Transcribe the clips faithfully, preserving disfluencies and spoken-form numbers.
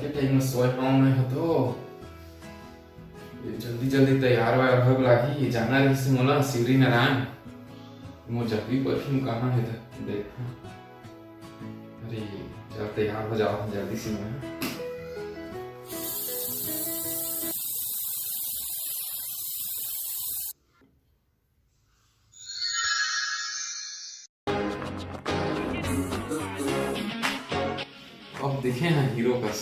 Time में सोए हूँ मैं ह तो। ये जल्दी जल्दी तैयार वैयार होए लागही। जाना रहिस मोला शिवरी नारायण। मोर जादुई परफ्यूम कहाँ हे त देखहूँ। अरे, चल तैयार हो जाओ जल्दी से मैं। अब देखे ना हीरो कस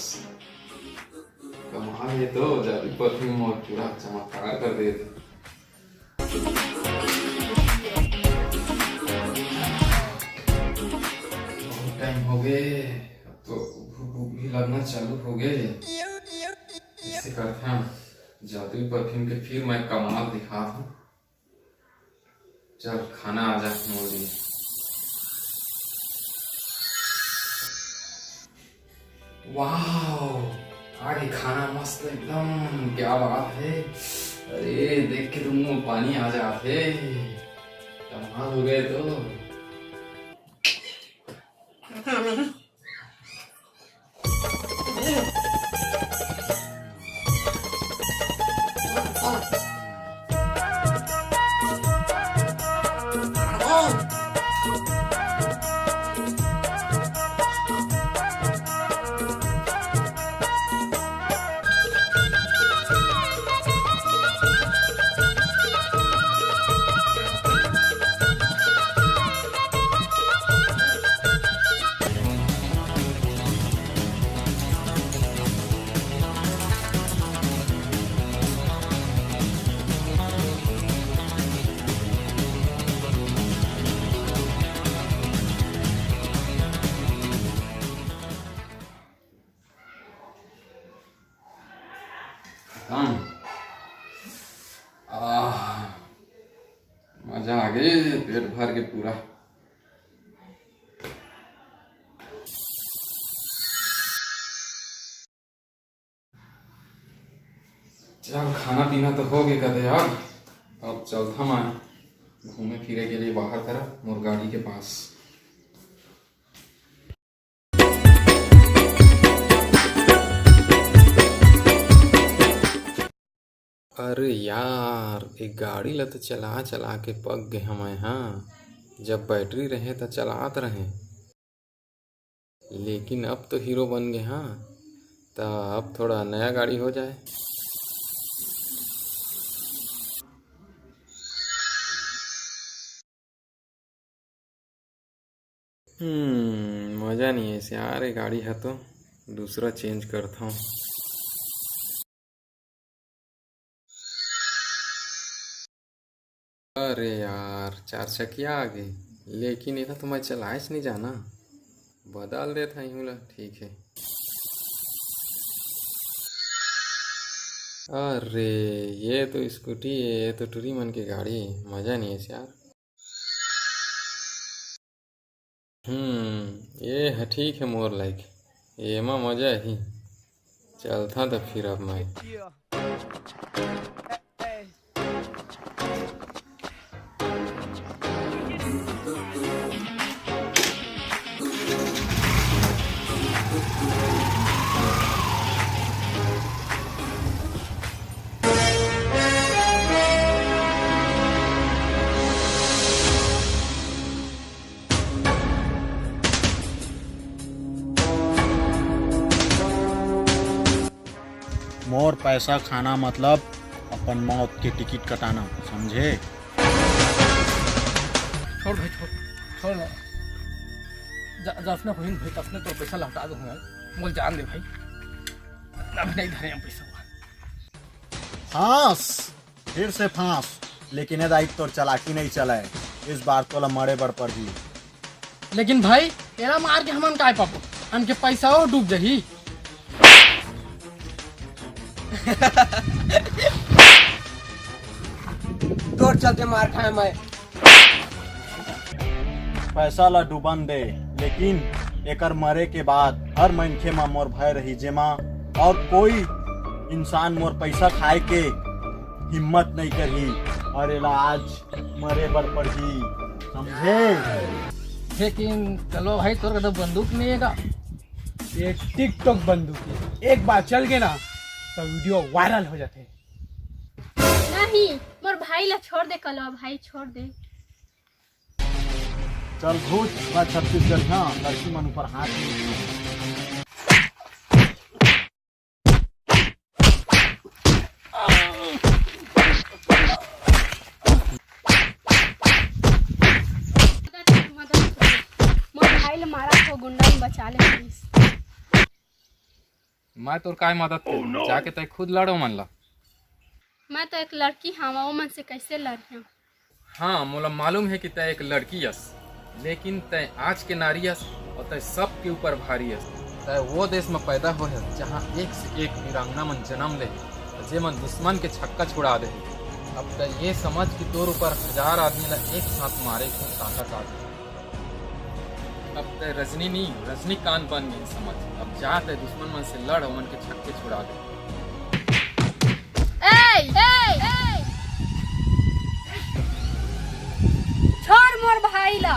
कमाल हे तो, जादू परफ्यूम अउ पूरा चमत्कार कर देथे। बहुत टाइम हो गए, अब तो भूख भूख भी लगना चालू हो गए। ऐसे करते हैं, जादुई परफ्यूम के फिर मैं कमाल दिखात हूँ। चल, खाना आ जा मोर लिए। वाओ, आगे खाना मस्त एकदम, क्या बात है। अरे, देख के तो मुंह में पानी आ जात हे। कमाल हो गए तो। खत्म। आह, मजा आ गई, पेट भर के पूरा। चल, खाना पीना तो हो गए कदे यार, अब चलता मैं घूमे फिरे के लिए बाहर तरफ मोर गाड़ी के पास। अरे यार, एक गाड़ी ला तो चला चला के पक गए हमें। हाँ, जब बैटरी रहे तो चलात रहे, लेकिन अब तो हीरो बन गए। हाँ, तो अब थोड़ा नया गाड़ी हो जाए। हम्म, मजा नहीं है यार, ये गाड़ी है तो दूसरा चेंज करता हूँ। अरे यार, चार चकिया आ गई, लेकिन इधर तो मैं चलाएच नहीं जाना, बदल देता हूँ ला, ठीक है। अरे, ये तो स्कूटी है, ये तो टूरी मन की गाड़ी, मजा नहीं है यार। हम्म, ये है ठीक है मोर लाइक, एमा मजा ही। चलता तो फिर अब मैं। मोर पैसा खाना मतलब अपन मौत के टिकट कटाना, समझे? छोड़ भाई, छोड़, छोड़ ना। जा, जसने होही भाई, तसने तोर पैसा लौटा दूंगा। मोल जान दे भाई, अभी नहीं धरे हम पैसा। फांस, फिर से फांस, लेकिन ए दाई तोर चालाकी नहीं चले, इस बार तोला मरे बर पड़ही। लेकिन भाई, एला मार के हमन काय पाबो? हमके पैसा ओ डूब जाही। तोर चलते मार खाए मैं। पैसा ला डूबन दे, लेकिन एकर मरे के बाद हर मनखे मा मोर भय रही, जेमा और कोई इंसान मोर पैसा खाए के हिम्मत नहीं करही। और एला आज मरे बर पड़ही, समझे? लेकिन चलो भाई, तोर करा तो बंदूक नहीं है का? ये TikTok बंदूक है। एक बार चल गे ना, तो वीडियो वायरल हो जाथे। नहीं, मोर भाई ला छोड़ दे, कलवा भाई, छोड़ दे। चल भूत, मैं छत्तीसगढ़िया लड़की मन ऊपर हाथ नहीं उठाऊं। मदद कर, मदद कर। मोर भाई ल मारा तो गुंडा में बचा ले पुलिस। मैं तोर काय मदद करूं? जाके तै खुद लड़ ओमन ला। मैं तो एक लड़की हावं, ओमन से कैसे लड़िया? हाँ, मोला मालूम है कि तै एक लड़की अस, लेकिन तै आज के नारी अस और तै सबके ऊपर भारी अस। तै वो देश में पैदा होए हस, जहाँ एक से एक वीरांगना मन जन्म ले, जेमन दुश्मन के छक्का छुड़ा दे। अब तै ये समझ कि तोर ऊपर हजार आदमी ला एक साथ मारे के ताकत आ गई। अब तै रजनी नहीं, रजनीकांत बन गई समझ। अब जा तै दुश्मन मन से लड़, ओमन के छक्के छुड़ा दे। ए, ए, ए! छोड़ मोर भाई ला।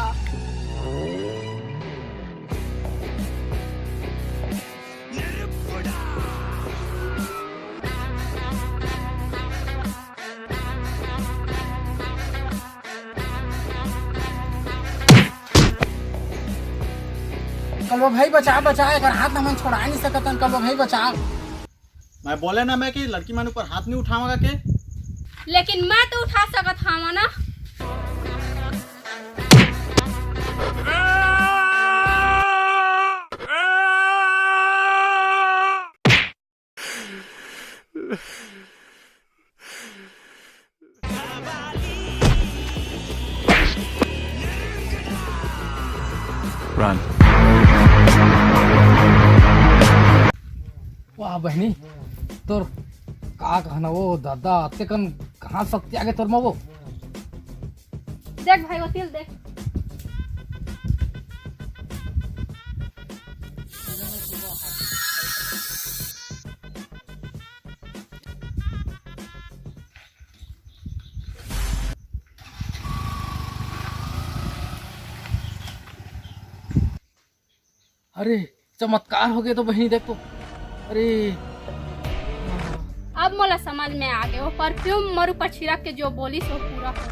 कलवा भाई बचा, बचा, एकर हाथ हमन छोड़ा नहीं सकतन। कलवा भाई बचा। मैं बोले ना मैं कि लड़की मन ऊपर हाथ नहीं उठावांगा के। लेकिन मैं तो उठा सकत हावं ना। Run। वाह बहनी, तोर का कहना वो दादा, अतेकन कहाँ शक्ति आगे तोर मा वो? देख भाई, वो तिल देख। अरे, चमत्कार हो गए तो बहिनी, देख तो। अरे, अब मोला समझ में आ गए, वो परफ्यूम मोर ऊपर छिड़क के जो बोलिस, वो पूरा हो गए।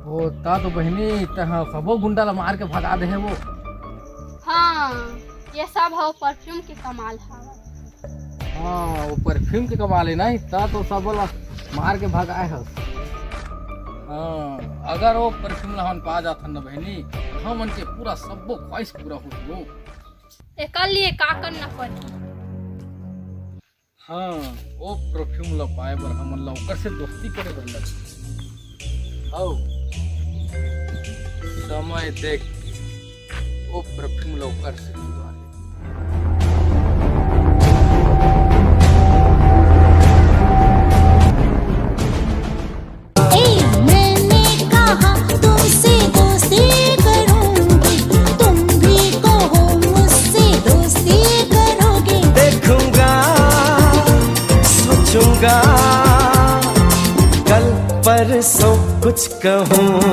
ओ, ता तो बहिनी, तहाँ सबो गुंडा ला मार के भगा दे है वो। हाँ, ये सब हो परफ्यूम के कमाल हवा। हाँ, वो परफ्यूम के कमाल है नहीं, ता तो सब ला मार के भगाए हस। हाँ, अगर वो परफ्यूम ला हमन पा जाथन ना बहिनी, हमन के पूरा सब्बो ख्वाहिश पूरा हो जाबो। एकर लिए का करना पड़ही? हाँ, वो परफ्यूम ला पाए बर हमन ला ओकर से दोस्ती करे बर लगही। हौ, समय देख के वो परफ्यूम ला ओकर से चुरा ले। ए, मैंने कहा तुमसे दोस्ती करूंगी, तुम भी कहो मुझसे दोस्ती करोगे। देखूंगा, सोचूंगा, कल परसों कुछ कहूँ।